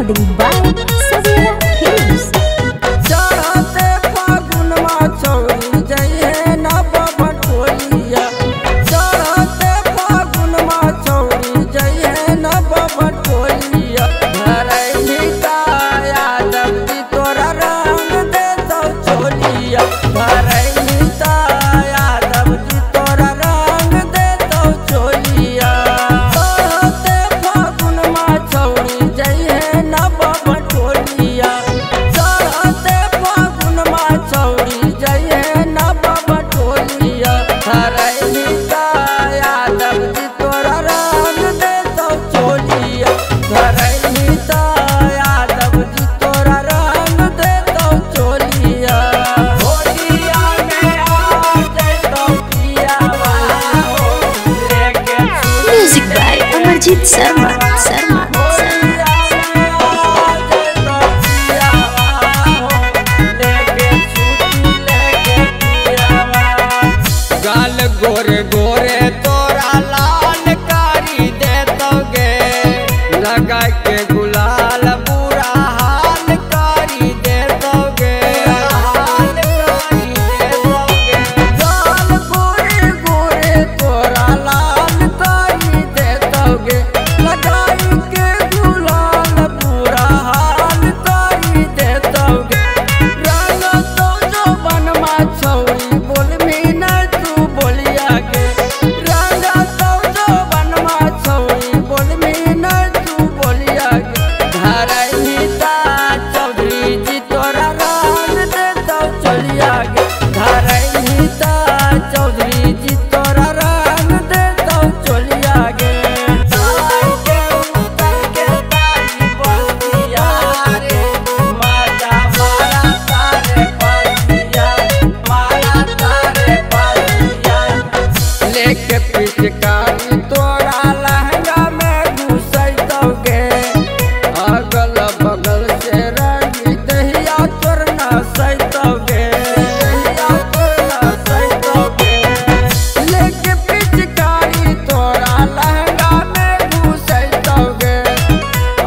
Recording by Savera Films. चढ़ते फागुनमा चौरी जइहे न बबटोलिया, चढ़ते फागुनमा चौरी जइहे न बबटोलिया। धरैली का यादव जी तोरा रंग देतौ चोलिया, धरैली का यादव जी तोरा रंग देतौ चोलिया। चढ़ते फागुनमा चौरी जइहे न बबटोलिया, चढ़ते फागुनमा चौरी जइहे न बबटोलिया। धरैली का यादव जी तोरा रंग देतौ चोलिया, धरैली का यादव जी तोरा रंग देतौ चोलिया। होलिया में आ जइतौ पियावा हो लेके। Music by Amarjeet Sharma. Sharma. होलिया में आ जइतौ पियावा हो लेके छुट्टी लेके पियावा। गाल गोरे गोरे तोरा लाल कारी देतौ गे, लगा के गुलाल बुरा हाल कारी देतौ गे, हाल कारी देतौ गे। गाल गोरे गोरे तोरा लाल कारी देतौ गे, लगाई के गुलाल बुरा हाल कारी देतौ गे। रंग तो जो बनमा छौरी बोलबी न तू बोलिया गे, रंग तो जो बनमा छौरी बोलबी न तू बोलिया गे। धरैली ता चौधरी जी तोरा रंग देतौ चोलिया गे, धरैली ता चौधरी जी तोरा रंग देतौ चोलिया गे। ताई के उतर के ताई बसिया रे, मजा मारा तारे बसिया, मारा तारे बसिया। लेके पिचकारी तोरा लहंगा में घुसैतौ गे, अगल बगल से रंगी दहिया तोर नसैतौ गे, दहिया तोर नसैतौ गे। लेके पिचकारी तोरा लहंगा में घुसैतौ गे,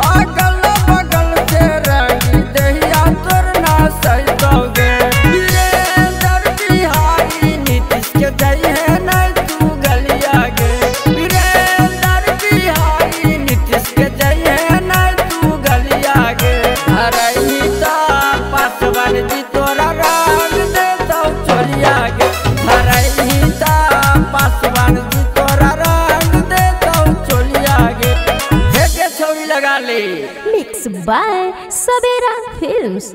अगल बगल से रंगी दहिया तोर नसैतौ गे। वीरेंद्र बिहारी नीतीश के जइहे न तू गलिया गे, वीरेंद्र बिहारी नीतीश के जइहे न तू गलिया गे। धरैली ता पासवान जी तोरा रंग देतौ चोलिया गे, धरैली ता पासवान जी तोरा रंग देतौ चोलिया गे। हे गे छौरी लगा ले। Mix by Savera Films.